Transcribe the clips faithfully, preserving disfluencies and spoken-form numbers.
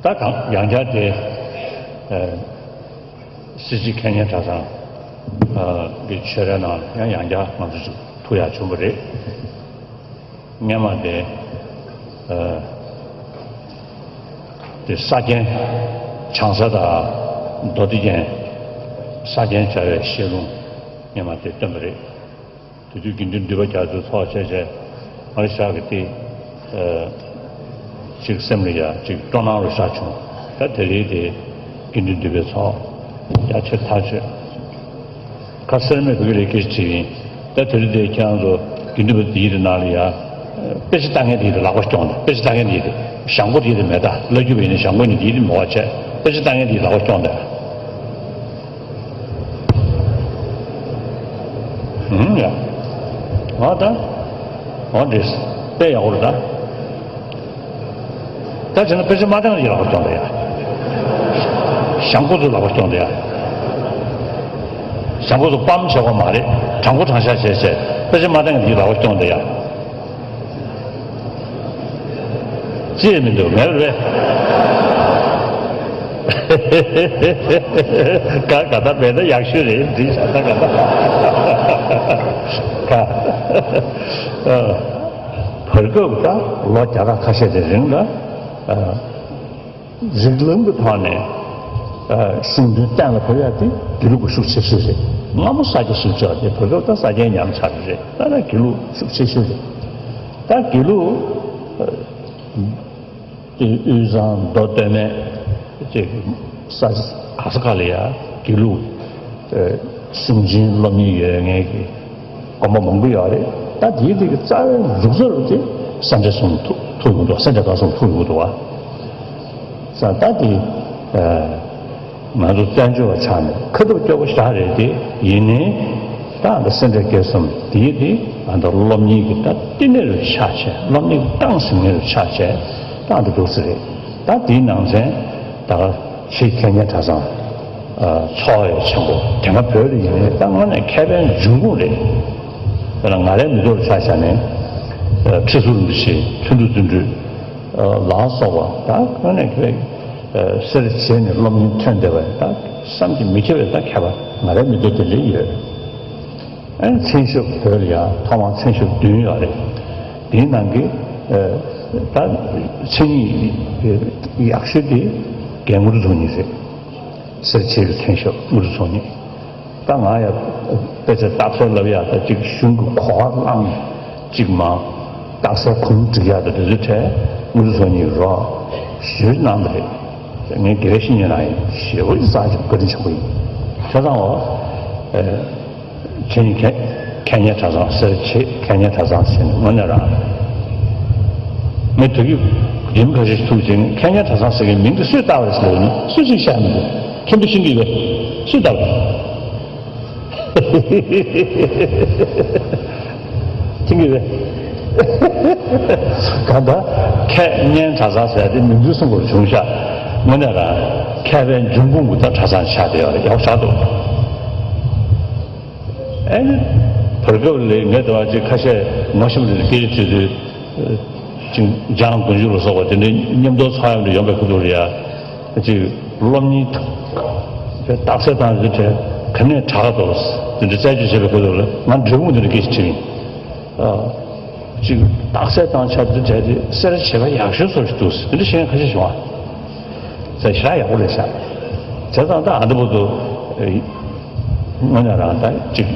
ད་གང་ཡང་བསྐྱར་དེ། ཨ། སྲིད་སྤྱི་ཁེ་ཉན་གྲྭ་ཚང་གི་ཆོས་རའི་ནང་ལ་ཡང་ཡང་བསྐྱར་ང་ཚོ་ཅིག་ཐུག་ཡག་བྱུང་བ་རེད། སྔན་མ་དེ། ཨ། དེ་ས་སྐྱའི་བྱང་ས་དང་མདོ་སྡེ་རྒྱན། ས་སྐྱའི་བྱ་བའི་བཤད་ལུང་སྔན་མ་དེ་བཏོན་པ་རེད། དེ་དུས་དགེ་འདུན་འདུས་པ་རྒྱ་མཚོའི་ཚོགས་བྱས་བྱས་ང་རང་ཤག་གི་དེ། ཨ། ཅིག་སེམས་ལ་ཡ་ཅིག་སྤྲོ་སྣང་རུ་ཤག་བྱུང་། ད་དེ་རིང་དེ་དགེ་འདུན་འདུས་པའི་ཚོགས་རྒྱ་ཆེར་ཐག་ཆོད། ཁ་སེར་མོས་བོད་ཀྱི་ལས་ཀྱི་བྱེད་ཡིན། ད་དེ་རིང་དེ་ཁྱེད་རང་ཚོ་དགེ་འདུན་པ་དེའི་ནང་ལ་ཡ། དཔེ་ཆ་ལྟ་མཁན་དེའི་ལག་པ་སྐྱོང་དང་། དཔེ་ཆ་ལྟ་མཁན་དེའི་ཞང་པོ་དེའི་མེད་ད། བླ་རྒྱུད་པ་ཡིན་ན་ཞང་པོ་ཡིན་ན་དེའི་མེད་པ་བྱས། དཔེ་ཆ་ལྟ་མཁན་དེའི་ལག་པ་སྐྱོང་དང་། ཨུམ་ཡ། འོ་ད། འོ་འདྲས། དཔེ་ཡག་པོ་རེད་ད། ད་བྱས་ན་དཔེ་ཆ་མ་བཏང་ཡི་ལག་པ་སྐྱོང་དང་ཡ། ཞང་པོ་ཚོའི་ལག་པ་སྐྱོང་དང་ཡ། ཞང་པོ་ཚོ་སྤམ་བྱེད་པ་མ་རེད། དྲང་པོ་དྲང་བཞག་བྱས་བྱས་དཔེ་ཆ་མ་བཏང་ཡི་ལག་པ་སྐྱོང་དང་ཡ། ཅི་ཡང་མི་འདུག་ངའི་རེད། ཀ་ཀ་ད་མེད་ན་ཡག་ཤོས་རེད། འདི་ཤ་ད་ཀ་ད་ཀ། ཨ། བར་སྐབས་ད་ལོ་བརྒྱ་ཕྲག་ཁ་ཤས་དེ་རིང་ལ། ཨ། རིགས་ལམ་གྱི་ཐོག་ནས། ཨ། གཞུང་དོན་གཏན་ལ་ཕབ་ཡག་དེ་དགེ་ལུགས་ཀྱི་ཤུགས་ཆེ་ཤོས་རེད། སྔ་མོ་ས་སྐྱ་ཞིག་ཆགས་ཏེ་བར་སྐབས་ད་ས་སྐྱའི་ཉམས་ཆག་རེད། ད་ལྟ་དགེ་ལུགས་ཤུགས་ཆེ་ཤོས་རེད། ད་དགེ་ལུགས། ཨ། དེ་དབུས་གཙང་མདོ་སྟོད་སྨད་ཅེས་ས་ག་ས་ག་ལ་ཡ་དགེ་ལུགས། ཨ། སུན་འབྱིན་སློབ་གཉེར་ཡོད་མཁན་གྱི་དགོན་པ་མང་པོ་ཡོད་རེད། ད་དེའི་དེ་གི་རྩ་བའི་འབྱུང་རྩ་རུ་དེ་སེ་འབྲས་གསུམ་ཐུག་ཐུག་ཡོང་གི་འདུག་སེ་འབྲས་དགའ་གསུམ་ཐུག་ཡོང་གི་འདུག་བ། ས་ད་དེ། ཨ། ང་ཚོ་བཙན་བྱོལ་བ་ཆགས་ནས་ཁ་ཐུག་སྐྱོ་པོ་ཞེ་དྲག་རེད་དེ། ཡིན་ནའི་ད་ཨ་ད་སེ་འབྲས་དགེ་གསུམ་དེའི་དེ་ཨ་ད་སློབ་གཉེར་གྱི་ད་བསྟི་གནས་རུ་ཆགས་བྱས། སློབ་གཉེར་གྱི་ཏང་ཟིན་མཁན་རུ་ཆགས་བྱས་ད་ཨ་ད་འདུག་སེ་རེད། ད་དེའི་ནང་ཚན་ད་ཆེས་ཁེ་ཉན་གྲྭ་ཚང་། ཨ། ཚོགས་ཡ་ཆེན་པོ་དེ་སྔ་བོད་ལ་ཡིན་ནའི་ད་དངོས་གནས་མཁས་པའི་འབྱུང་ཁུངས་རེད། དཔེར་ན་ང་རའི་མི་ཐོག་ལ་ཆ་བཞག་ནས། ཨ། ཁྲི་ཟུར་རིན་པོ་ཆེ། ལྷུན་གྲུབ་བརྩོན་འགྲུས། ཨ། ལ་སོགས་པ་ད་དངོས་གནས་མཁས་པའི། ཨ། སེར་བྱེས་ནས་སློབ་གཉེར་ཐོན་བསྡད་པ་ད་བསམ་གྱིས་མི་ཁྱབ་པའི་ད་མཁས་པ་ང་རའི་མི་ཐོག་དེ་འདྲ་ཡོད། ཨ་ནི་མཚན་ཞབས་བོད་ལ་ཡང་ཐོག་མར་མཚན་ཞབས་བདུན་ཡོད་རེད། དེའི་ནང་གི། ཨ། ད་མཚན་ཉིད་ཡག་ཤོས་དེ་རྒན་དངོས་གྲུབ་ཚོགས་གཉིས་རེད། སེར་བྱེས་ཀྱི་མཚན་ཞབས་དངོས་གྲུབ་ཚོགས་གཉིས། ད་ང་ཡང་དཔེ་ཆ་རྟགས་གསལ་ལབ་ཡག་ད་ཅིག་གཞུང་གི་གོ་བ་བླངས་ཅིག་མ། རྟགས་གསལ་གོང་བསྒྲིགས་ཡག་ད་དེ་ཚོའི་གྲས་དངོས་གྲུབ་ཚོགས་གཉིས་རོགས་ཞུས་གནང་བ་རེད། ངས་དགེ་བའི་བཤེས་གཉེན་རང་ཡིན། ཞེ་པོ་ཅིག་རྩ་ཆེ་བཀའ་དྲིན་ཆེན་པོ་ཡིན། བྱས་ཙང་འོ། ཨེ། ཁེ་ཉན་ཁེ་ཁེ་ཉན་གྲྭ་ཚང་སེར་བྱེས་ཁེ་ཉན་གྲྭ་ཚང་ཟེར་ནས་དངོས་གནས་རང་། ངས་དུས་རྒྱུན་ཁ་ཤས་ཐུག་ཅིང་ཁེ་ཉན་གྲྭ་ཚང་ཟེར་མཁན་མིང་དེ་སུས་བཏགས་པ་རེད་ཟེར་ནས་སུ་གཅིག་བཤད་མི་འདུག་མཁན་པོ་ཤེས་ཀྱི་ཡོད་པས། སུས་བཏགས་པ་རེད། ཐིང་གི་རེད། གང་ལྟར་ཁེ་ཉན་གྲྭ་ཚང་ཟེར་དེ་མིང་དུ་སོང་བར་བྱུང་ཤག་དངོས་གནས་རང་མཁས་པའི་འབྱུང་ཁུངས་ཀྱི་ད་གྲྭ་ཚང་ཆགས་བསྡད་ཡོད་རེད། ཡག་ཆགས་འདུག་ཨེ་ནི། བར་སྐབས་ལ་ངས་དེ་བ་ཅིག་ཁ་ཤས་ངོ་ཤེས་པ་རེད། སྐད་ཆ་དྲིས་དུས། ཅིག་འཇང་དགུན་ཆོས་ལ་སོགས་པ་དེ་འདྲའི་མཉམ་དུ་ཚོགས་ཡོང་དུ་ཡོང་པའི་ཁུ་ཐུག་རེད་ཡ། ཅིག་སློབ་གཉེར་དང་། རྟགས་གསལ་དང་རིགས་བྲལ་ག་ནས་དྲག་ག་འདུག་དེ་འདྲ་རྩད་གཅོད་བྱེད་པའི་ཁུ་ཐུག་ལ་ང་འབྲས་སྤུངས་དེ་འདྲ་སྐད་ཆ་དྲིས་ཡིན། ཨ། ཅིག་རྟགས་གསལ་དང་ཆ་དེ་བྲལ་ཏེ་གསལ་བྱེད་པ་ཡག་ཤོས་བཟོ་ཞིག་འདུག་དེ་འདྲ་བཤད་མཁན་ཁ་ཤས་བྱུང་བ། ཟེར་ཞེ་དྲག་ཡག་པོ་རེད་ཤག་བྱས་ཙང་ད་ཨ་འདི་བར་དུ། དངོས་གནས་རང་ད་ཅིག་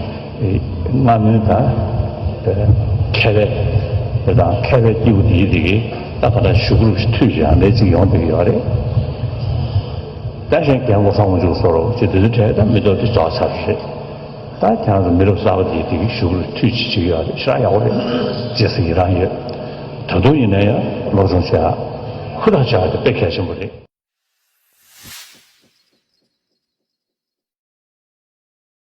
སྔ་མོའི་ད་མཁས་པའི་དེ་དང་མཁས་པའི་སྐྱེས་བུ་དེའི་དེ་གི་ད་ག་ད་ཞུ་སྐུལ་ཞིག་མཐུད་ཅིག་ཡང་འདྲ་ཅིག་ཡོང་བསྡད་ཀྱི་ཡོད་རེད། ད་གཞན་རྒན་གོང་ས་དབང་ཕྱུག་སོགས་ཅིག་དེ་ཚོའི་གྲས་ད་མི་ཐོག་དེ་རྫོགས་ཚར་རེད། ད་ཁྱེད་རང་ཚོ་མི་རབས་གསར་པ་དེའི་དེ་གི་ཞུ་སྐུལ་མཐུད་ཅིག་ཅིག་ཡོད་རེད། ཞེ་དྲག་ཡག་པོ་རེད། རྗེས་སུ་ཡི་རང་ཡོད། ད་དུང་ཡིན་ན་ཡང་སློབ་སྦྱོང་བྱེད་ཡག་ཧུར་ཐག་བྱེད་ཡག་དེ་དཔེ་གལ་ཆེན་པོ་རེད།